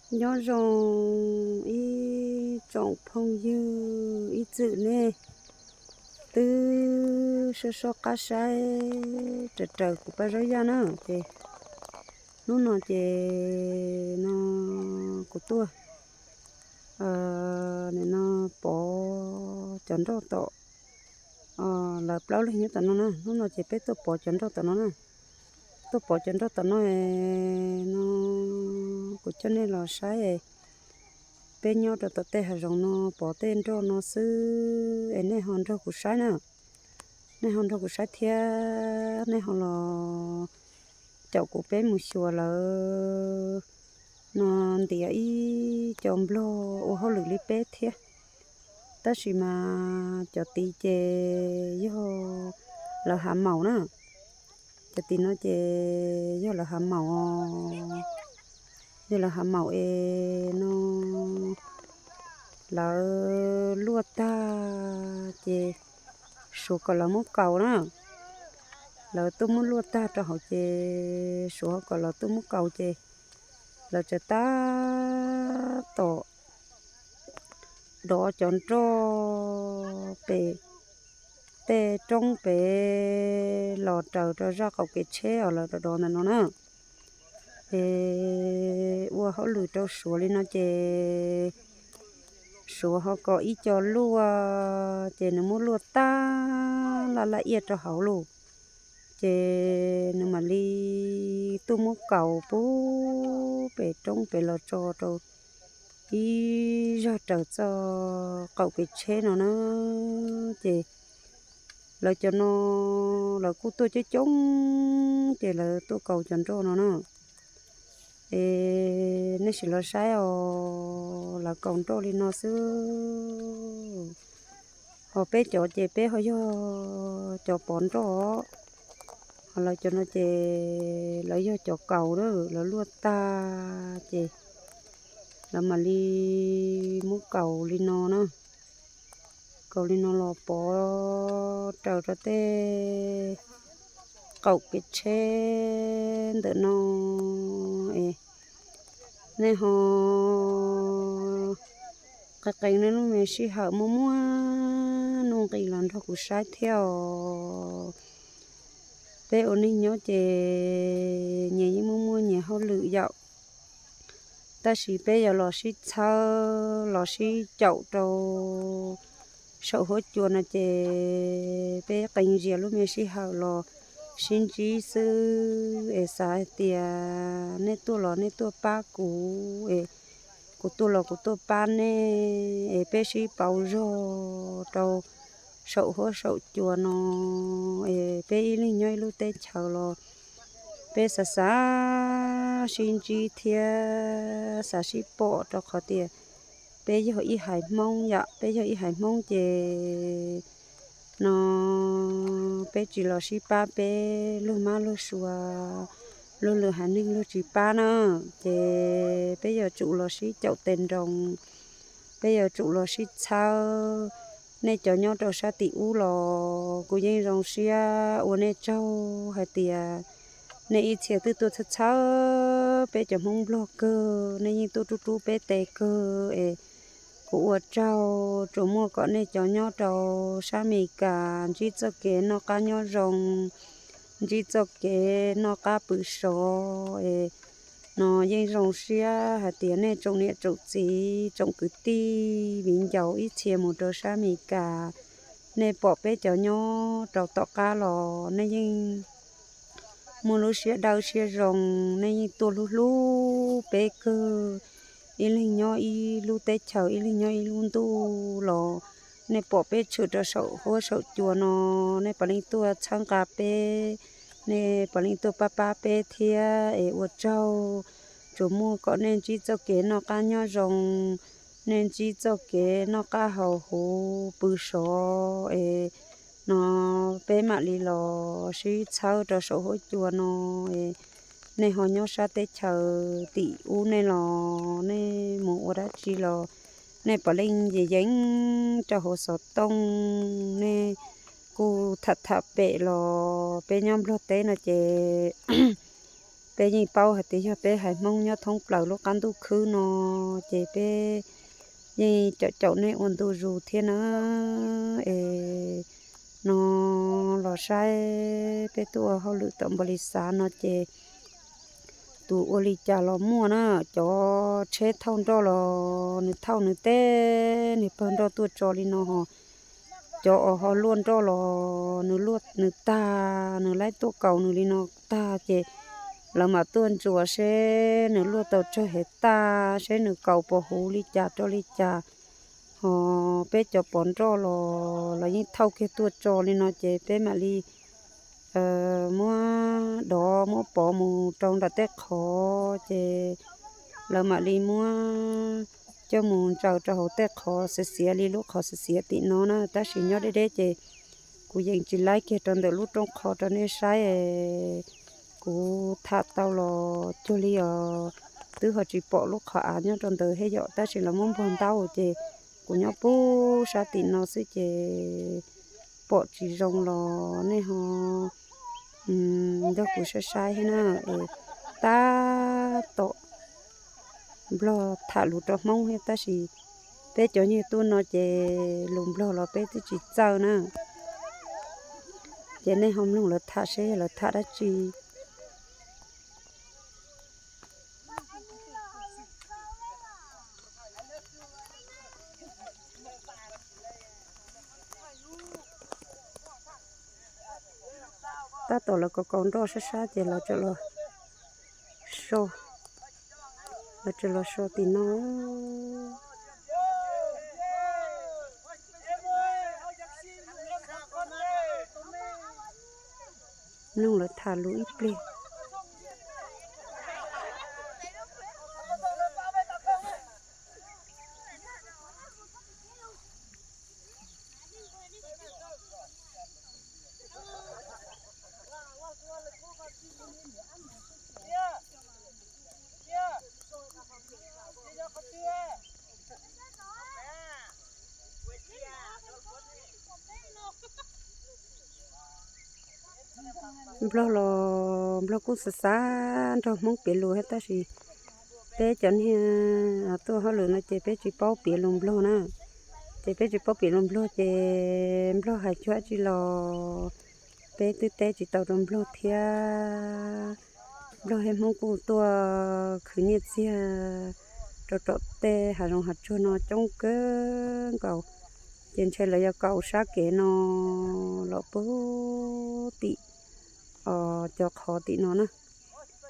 Nyob zoo ib tsoom phooj ywg ib txwm nej twb soj soj qab saib raws raws kuv Paj Zaub Yaj na. Ces hnub no ces no kuv tuaj, nim no pov cov nroj tom, lawv plaub leeg nyob tom no na. Hnub no ces peb tuaj pov cov nroj tom no na. Tuaj pov cov nroj tom no no, kuv coj nej los saib. Peb nyob rau tom tej hav zoov no pov tej nroj no xwb es nej ho nrog kuv saib na. Nej ho nrog kuv saib thiab nej ho los caum kuv peb mus xyuas lawv no ntiav ib co nplog ua hauj lwm li peb thiab. Tab sis mas cov tid ces yog lawv hav maum na. Cov tid no ces yog lawv hav maum, yog lawv hav maum es no lawv luaj tag ces suav kom lawv muab kaus na. Lawv tuaj muab luaj tag rau hauv ces suav ho kom lawv tuaj muab kaus ces lawv txawm tab tom dov cov nroj pem tej roob pem los raws rau zaj qaum kev tsheb os, lawv dov dov ntawm no na. Es ua hauj lwm rau suav li no ces suav ho kom ib co luaj ces nws muab luaj tag laj laj iaj rau hauv lauj. Ces nws mam li tuaj muab kaus pub pem roob pem los tso rau ib zaj raws txoj qaum kev tsheb no na. Ces lawv cov no lawv kuj tuaj coob coob ces lawv tuaj kaus cov nroj no na. Es nej sim los saib os, lawv kaus nroj li no xwb. Ho peb cov ces peb ho yog cov pov nroj. Ho lawv cov no ces lawv yog cov kaus na, lawv luaj tag ces lawv mam li muab kaus li no na. Kaus li no los pov raws rau tej qaum kev tsheb ntawm no es nej ho qee qee nej lub me sij hawm muaj muaj nuj nqis los nrog kuv saib thiab os. Peb ua neeg nyob ces nyias yeej muaj muaj nyias hauj lwm yom. Tab sis peb yuav los sib txhawb los sib caum rau saum huab cua no ces peb qee zias lub me sij hawm los sib ntsib xwb es xav hais tias nej tuaj los nej tuaj pab kuv es kuv tuaj los kuv tuaj pab nej es peb sib pauv zog rau saum huab saum cua no es peb ib leeg nyob ib lub teb chaws los peb xav xav sib ntsib thiab xav sib pom rau qhov tias peb yog ib haiv Hmoob yom, peb yog ib haiv Hmoob ces no peb tsis los sib pab peb luag mab luag sua, luag lwm haiv neeg luag tsis pab na, ces peb yuav tsum los sib caum tes nroos, peb yuav tsum los sib txhawb. Nej cov nyob rau sab tim ub los kuv yeej zoo siab ua nej tsaug hais tias nej ib txhia twb tuaj txhawb txhawb peb cov Hmoob Nplog kawg, nej yeej tuaj rub rub peb tes kawg es kuv ua tsaug. Tsuas muaj kom nej cov nyob rau sab Amelikas ntsib txoj kev noj qab nyob zoo, ntsib txoj kev noj qab pw sov es no yeej zoo siab hais tias nej tsoom niam tsoom txiv tsoom kwv tij viv ncaus ib txhia mus rau sab Amelikas, nej pom peb cov nyob rau tom qab los nej yeej muaj lub siab dawb siab zoo, nej yeej tuaj hlub hlub peb kawg. Ib leeg nyob ib lub teb chaws, ib leeg nyob ib lub ntuj los nej pom peb tshwm rau saum huab saum cua no, nej puav leej tuaj txhawb nqa peb, nej puav leej tuaj pab pab peb thiab es ua tsaug. Tsuas muaj kom nej ntsib txoj kev noj qab nyob zoo, nej ntsib txoj kev noj qab haus huv pw sov es no peb mam li los sib txhawb rau saum huab cua no es nej ho nyob sab teb chaws tim ub nej los nej mus ua dab tsi los nej puav leej yeem yeem rau hauv xov tooj, nej kuj tham tham pem los peb nyob Nplog teb no ces peb yeej paub hais tias yog peb haiv Hmoob nyob thoob plaws lub qab ntuj khwb no ces peb yeej caum caum nej ua ntu zus thiab na. Es no los saib peb tuaj ua hauj lwm tom npaum li xav no ces tus ua li cas los muaj na. Cov tsheb thauj nroj los nws thauj nws teb niag pawg nroj tuaj tso li no ho cov uas ho luaj nroj los nws luaj nws tag, nws laib tuaj kaus nws li no tag ces lawv mam tuaj ntsuas seb nws luaj tau tsawg hev tag, seb nws kaus pos huv li cas rau li cas. Ho peb cov pos nroj los lawv yeej thauj kiag tuaj tso li no ces peb mam li muab dov muab pov mus rau nram tej qhov ces lawv mam li muab coj mus ntsaws rau hauv tej qhov xiav xiav li lub qhov xiav xiav tim no na. Tab sis nyob deb deb ces kuv yeej tsis laib kiag rau ntawm lub rooj qhov rau nej saib. Kuv tham tau los cuag li os, twb ho tsis pom lub qhov av nyob rau ntawd thiab yom, tab sis lawv muab npuag ntaub ces kuv nyob puag sab tim no xwb ces pom tsis zoo los nej ho nrog kuv saib saib thiab na. Es tab tom Nplog tham lus rau Hmoob thiab tab sis peb cov nyiag tuaj no ces lus Nplog los peb twb tsis txawj na. Ces nej ho mloog lawv tham seb lawv tham dab tsi. Tab tom lawv kaus kaus nroj sab sab ces lawv tseem los so, lawv tseem los so tim no. Mloog lawv tham lus ib pliag. Nplog los Nplog kuj xav xav nrog Hmoob piav lus thiab tab sis peb cov niag tuaj hauj lwm no ces peb tsis paub piav lus Nplog na. Ces peb tsis paub piav lus Nplog ces Nplog hais cuag dab tsi los peb twb teb tsis tau rau Nplog thiab. Nplog thiab Hmoob kuj tuaj khwv nyiaj txiag rau tom tej hav zoov hav tsuag no coob kawg nkaus. Ces ntshe lawv yuav kaus sab kev no los puag tim cov qhov tim no na.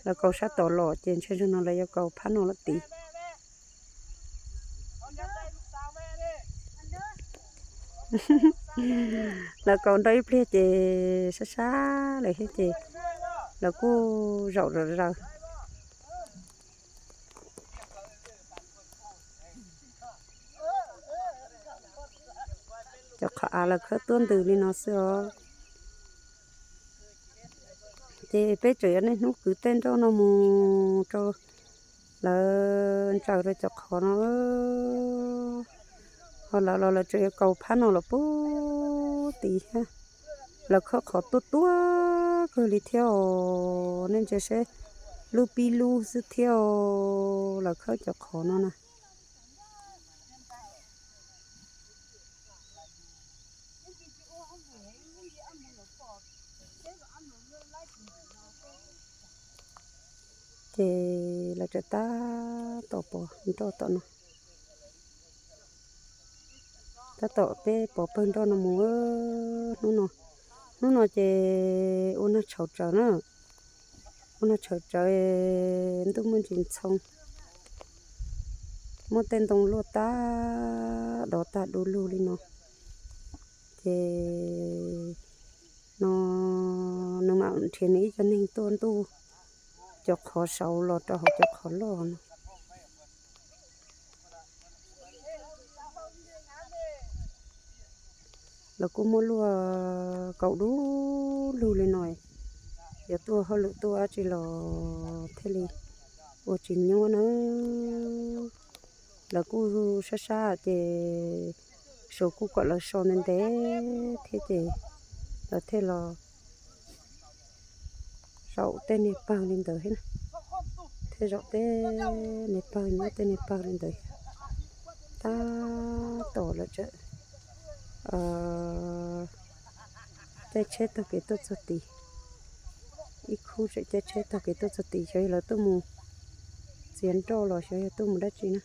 Lawv kaus sab tom los ces ntshe zaum no lawv yuav kaus phab no los tid. Lawv kaus nroj ib pliag ces sab sab lawm thiab ces lawv kuj zaum zom zaws. Cov qhov av lawv khawb tuab ntws li no xwb os. Ces peb tseem yuav niaj hnub kwv tej nroj no mus rau lawv ntsaws rau cov qhov no. Ho lawv los lawv tseem yuav kaus phab no los puag tid thiab. Lawv khawb qhov tuaj tuaj kawg li thiab os, nej ntsia seb, lub pib lub xwb thiab os, lawv khawb cov qhov no na. Ces lawv tseem tab tom pov nroj tom no. Tab tom peb pov pawg nroj no mus, hnub no, hnub no ces ua nag tshauv tsawv na, ua nag tshauv tsawv, ntuj muaj ntsis ntxhoo, muaj tej ntoo luaj tag dov tag du lug li no. Ces no nws mam nrhiav nws ib co neeg tuaj ntuj cov qhov saud los rau hauv cov qhov loj no. Lawv kuj muab luaj kaus du lug li no, yuav tuaj hauj lwm tuaj dab tsi los thiaj li ua tsis nyuaj na. Lawv kuj sab sab ces Suav kuj kom lawv so ntev ntev thiab ces lawv thiaj los zaum tej niag pawg li ntawd thiab na. Tej zaum tej niag pawg nyob tej niag pawg li ntawd tab tom lawv tseem caij tsheb taug kev tuaj txog tid. Ib khub tseem caij tsheb taug kev tuaj txog tid, xyov yog lawv tuaj mus txiav nroj los xyov yog tuaj mus dab tsi na.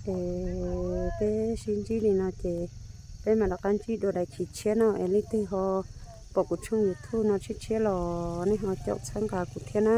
Es peb sib ntsib li no ces peb mam rov qab ntsib dua daim chiv tshiab no. Es leej twg ho pom kuv tshooj YouTube no tshiab tshiab los nej ho caum txhawb nqa kuv thiab na.